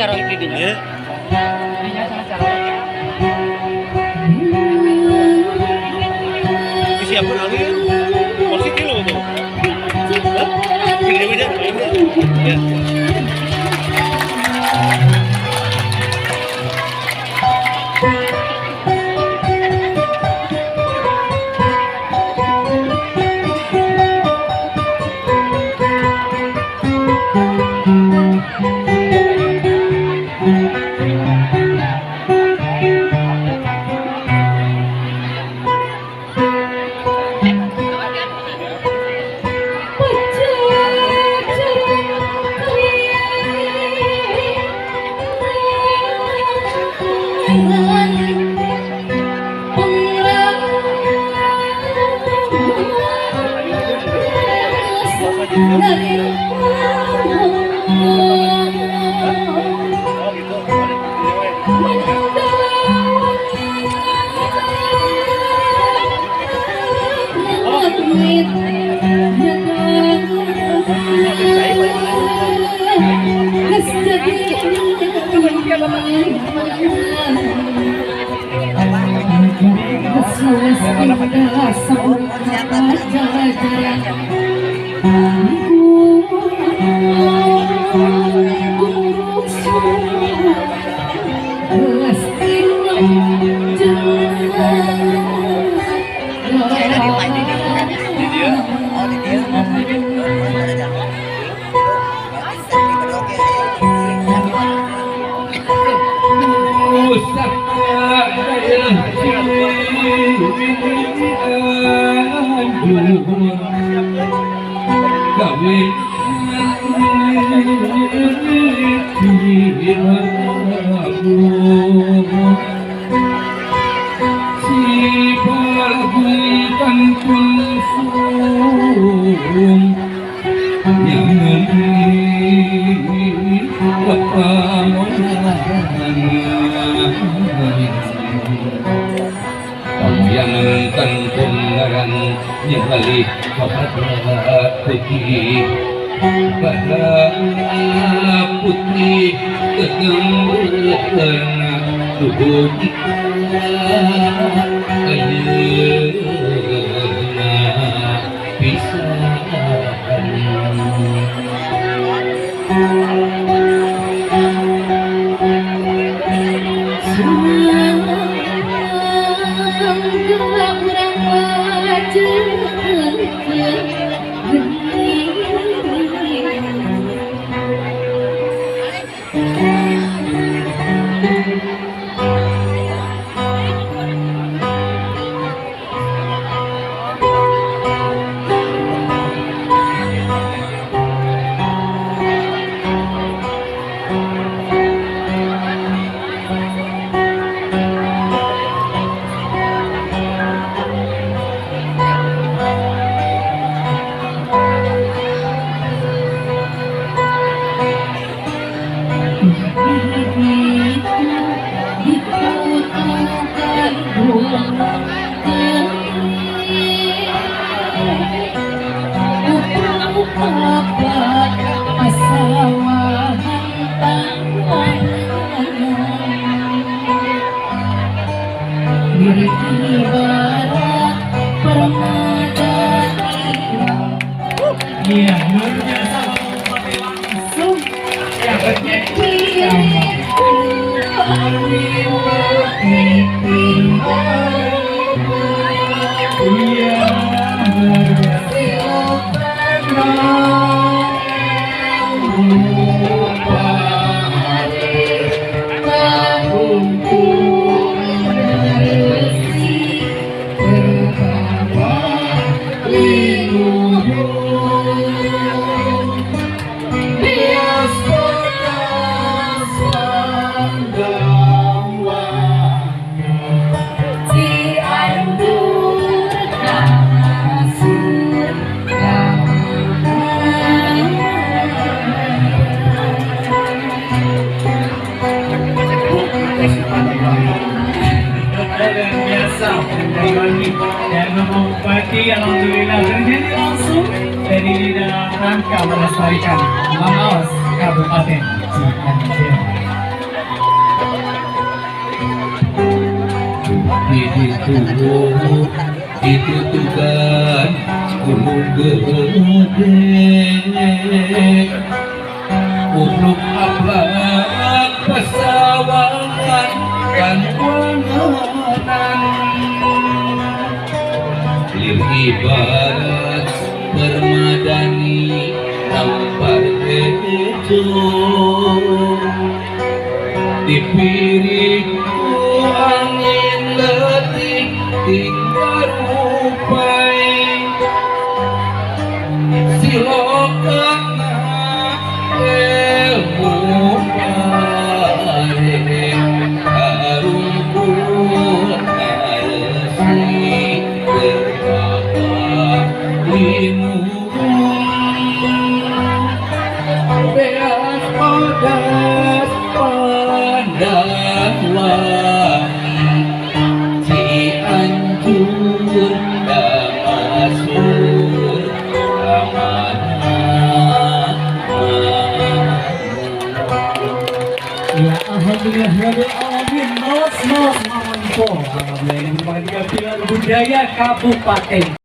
Cara di dinya. Ya. Dinya sana cara. Disiapkan angin. Kursi tilu tuh. Hah? Gede aja. Ya. Oh gitu. Putri Iya, luar biasa Bapak Bupati langsung ya. Iya, luar biasa. Dan Bapak Bupati, alhamdulillah terjadi langsung dan ini dalam rangka melestarikan Mamaos Kabupaten Cianjur. Di ditu ditutugan gunung gede, Upluk aplak pesawangan kan wangenan, Lir ibarat permadani tampar rejo, Dipirik ku angin leutik tinggal rupai, Silokana ilmu pare karungkul karesi limun, Beas bodas pandan wangi, Cianjur kamasur kamana. Ya, alhamdulillah rabbil alamin. Mawas mawas mamon. Alhamdulillah, ini merupakan tiga pilar budaya Kabupaten